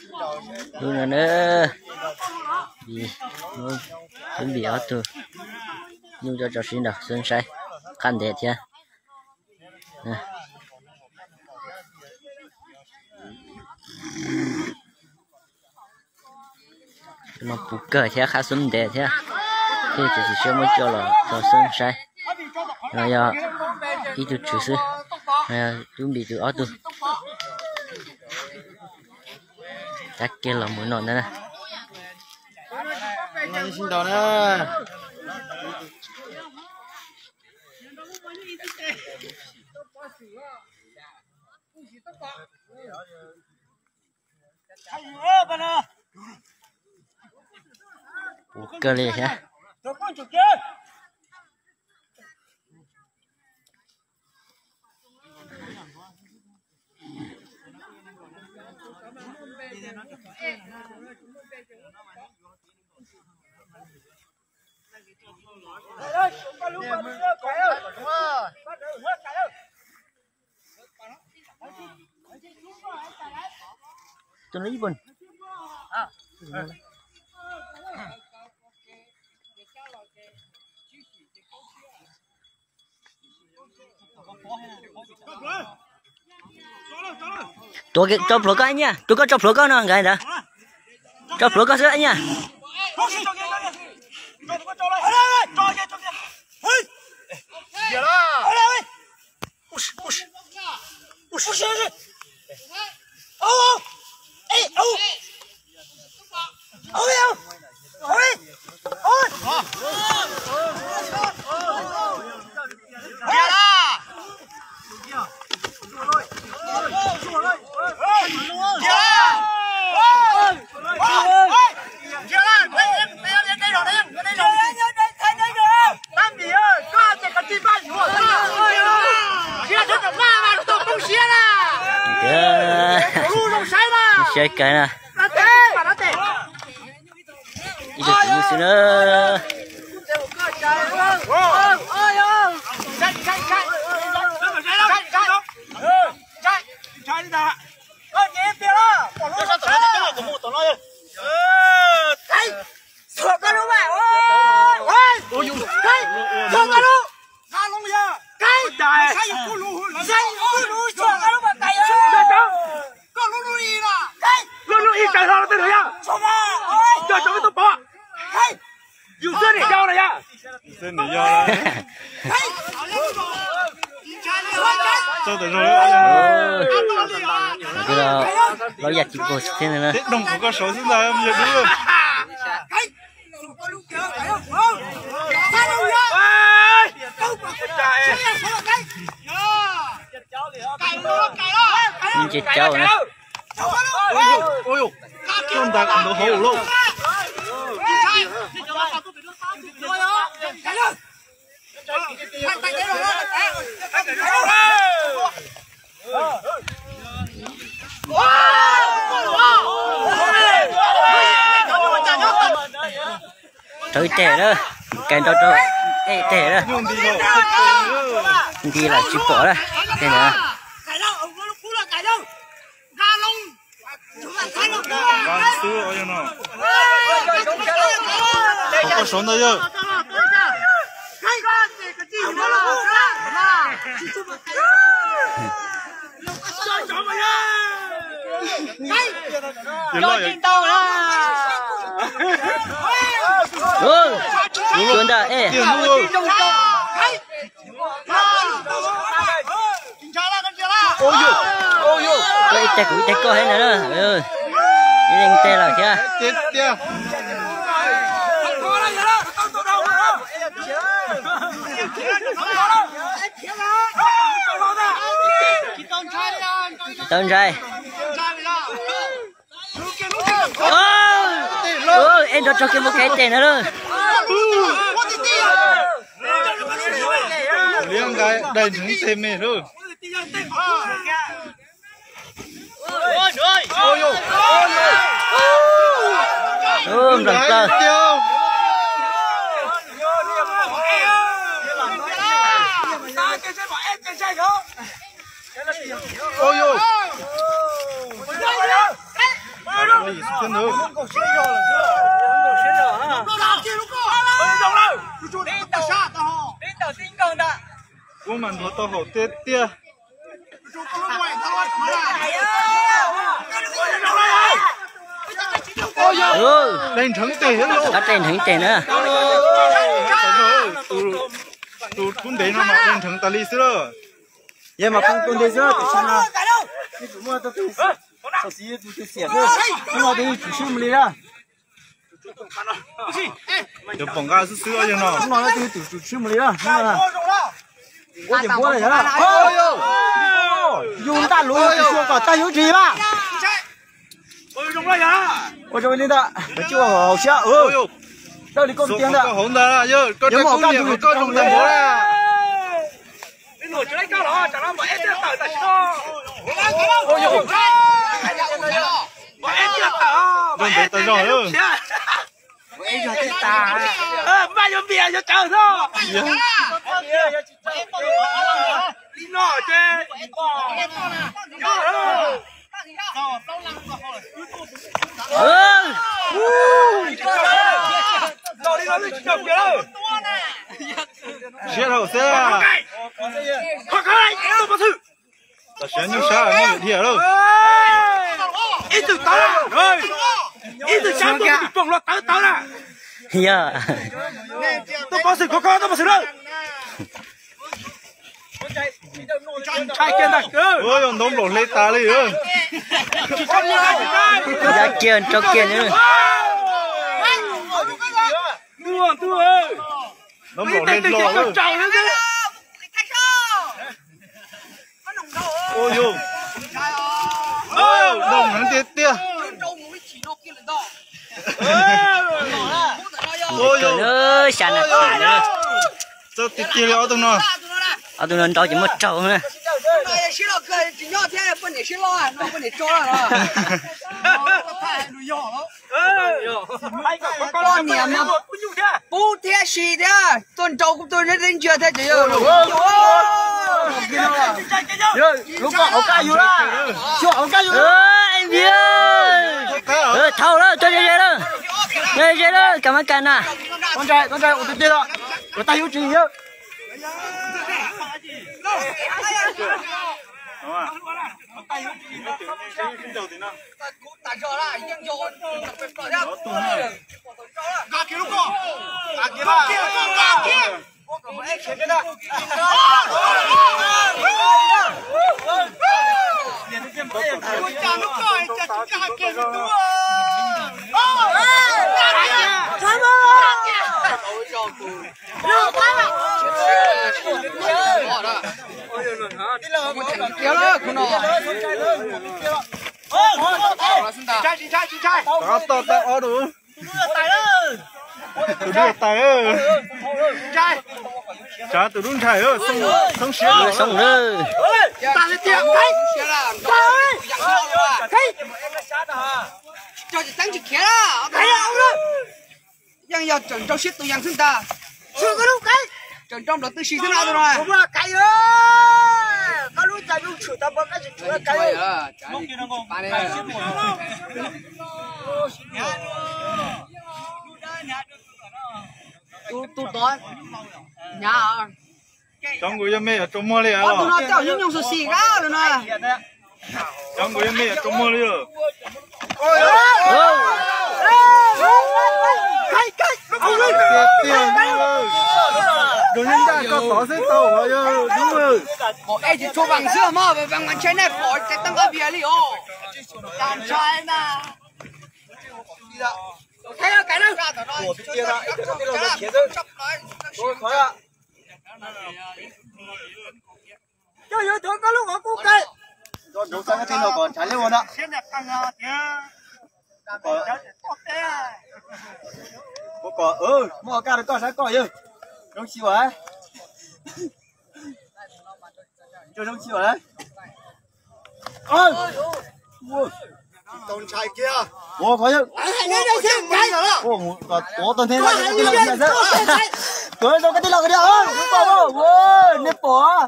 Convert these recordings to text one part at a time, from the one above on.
Lub no na, Tub Npis ob tug nyuj coj tso sib nraus xwb saib qab ntev thiab. No puv kawg thiab qab xub ntev thiab, thiaj txiav txim siab muab coj los rau xwb saib. No yog ib tug tswv xwb, no yog Tub Npis tus ob tug. Tab kiag los mus no ntag na. Puv kawg li thiab. Tus no ib puas. Tuav, tso plhuav koj nyiaj, tuav koj tso plhuav koj no nkawd ntawd. Tso plhuav koj xwb nyiaj. Siab kawg na. Ib tug tswv xwb na. Lub lub ib tawg hlo tej no yog. Cog cov me tub pov. Yus xwb niam yau no yog. Laus yam tsis pom thiab no na. Doog kuv koj saud xwb ntag, yog dub. Nce cauv na. Tuaj ntas kom ntawd hauv lauj. Rau ib teg na, kais nrau rau ib teg na. Nti los tsis pom na, teg na. Koj saud ntag yog. Ua ntawm es. Koj ib teg kuv ib teg koj thiab ntag na. Ib leeg teg lawm thiab. Tsis tau ntshai. Es nrov tso kiag mus kais teg na lauj. Liab nqa dai ntseeg teg me lauj. Nplees plaws. Kuv mas ntuav tau haum tiag tiag. Dej nrheev tes, dej nrheev tes na. Tus kub ntev no mas dej nrheev tas li xwb lawm. Yog mas pheej kub ntev xwb tus sab no. Yeej tsis muaj tus xiam xwb. Hnub no tus tswv sib mus li na. Cov pom nqa xwb xwb yog no. Hnub no tus tswv sib mus li na. Ua tias npuab lawm yog. Yus ntaj luv yus tus xyuas kom tag yus tsis mas. Ua zoo li ntawd, koj tsis ua hauv siab. Dawj li koj tiag ntag. Yog muaj koj yus koj zoo li ntawd. Zoo ntev tas zog lawm. Maj yuav npias yuav tsawv xwb. Li no ces siab dhau xwb. Tam sim nyuj sab muaj dhia lawm. Ib tug tawv, ib tug sab tuaj tim foom los tawv tawv na. Yog. Tuaj pov xwm khov kho, tuaj pov xwm lawm. Ntshai kiag ntag. Ua yog ntoo nplaum hle tas li. Ya kiag nrau kiag na. Ntoo nplaum hle hlo lawm. Ua yog. Ntoo heev tiag tiag. Ua yog. Xya na. Txawj tiag tiag li ob tug no. Ob tug no nrau ces muaj raug na. Poj niam mas pub thiab si thiab, tuaj nrau kuj tuaj neb ntsia thiab ces yog. Lub koj hauv kab yus lawm, xyuas hauv kab yus lawm. Thauj lawm, tuaj ze ze lawm. Ze ze lawm, kam mas kam na. Txhob ntshai, txhob ntshai, ua tiag tiag los, ua tag yus tsis yog. Tov tau ob lus. Tus dub tais, tsav tus dub ntshai, xoob siab xoob lawm. Yeej yog tseem nrau siab tus yas xwb ntag. Tseem nrau nplawv tib si xwb no tus no. Tus tod, cov nkaus yog me yuav rau muag li os. Tus no coj nyob nyoog xus xis kab tus no. Cov nkaus yog me yuav rau muag li os. Tiag tiag, zoo li ncaj koj tod xwb tau os, yog dub. Pom es tsis tshua vaam xwb mog, vaam mas ntshe nej pom ces teeb qab vias li os. Cas ntshai na. Coj yuav tuav koj lub qhov kub qe. Nrov nrov xav koj tij laug kom ntshav liab ua na. Ua kom muaj kaj rau koj sab koj yawg. Zoo xyuas. Zoo xyuas. Ua qhov yawg. Ua kom tuav tau nthe xwb. Tuav zoo koj tij laug ko diag. Nej pom.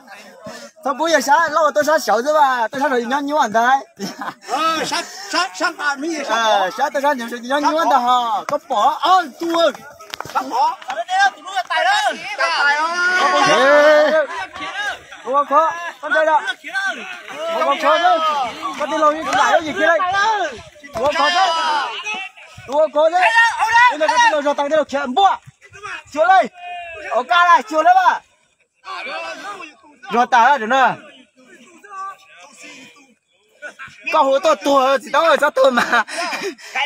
Txhob pub yawg sab, loj tuaj sab saud xwb mas, tuaj sab saud nyob nyuaj ntag. Sab tuaj sab saud nyob nyuaj ntag hos, koj pom. Tus ua kho, koj ntshai lawm. Tus ua kho, koj tij laug yeej tsis zam lub yim kiag li. Tus ua kho xwb, tus ua kho xwb. Tus ntawd koj tij laug zog tas tij laug khiav npuaj. Xyuas li, ua kab laj xyuas li mas. Zog tas lawm no. Koj hu tuaj tuag tsis tau txhob tuag mas.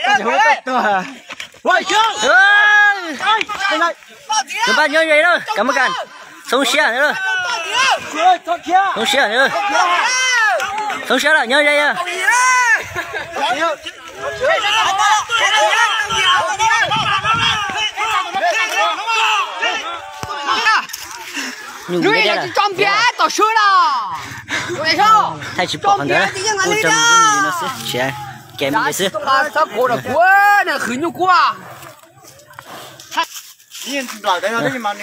Koj hu tuaj tuag. Tus npaj nyob ze lawm, kam maj kam. Txhob siab lawm. Txhob siab lawm. Txhob siab lawm, nyob ze. Nyuj ntiab thiab lawm. Thaij tsis pom qhov ntawd, kuj raug me ntsis no xwb, tsis kev me ntsis xwb.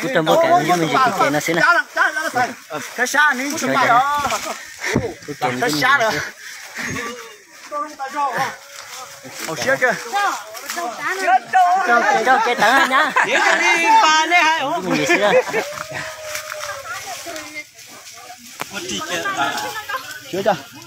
Kuj raug npua kev me ntsis kev kev no xwb na. Kuj kev me ntsis Raug kev tawv nyab. Me ntsis xwb.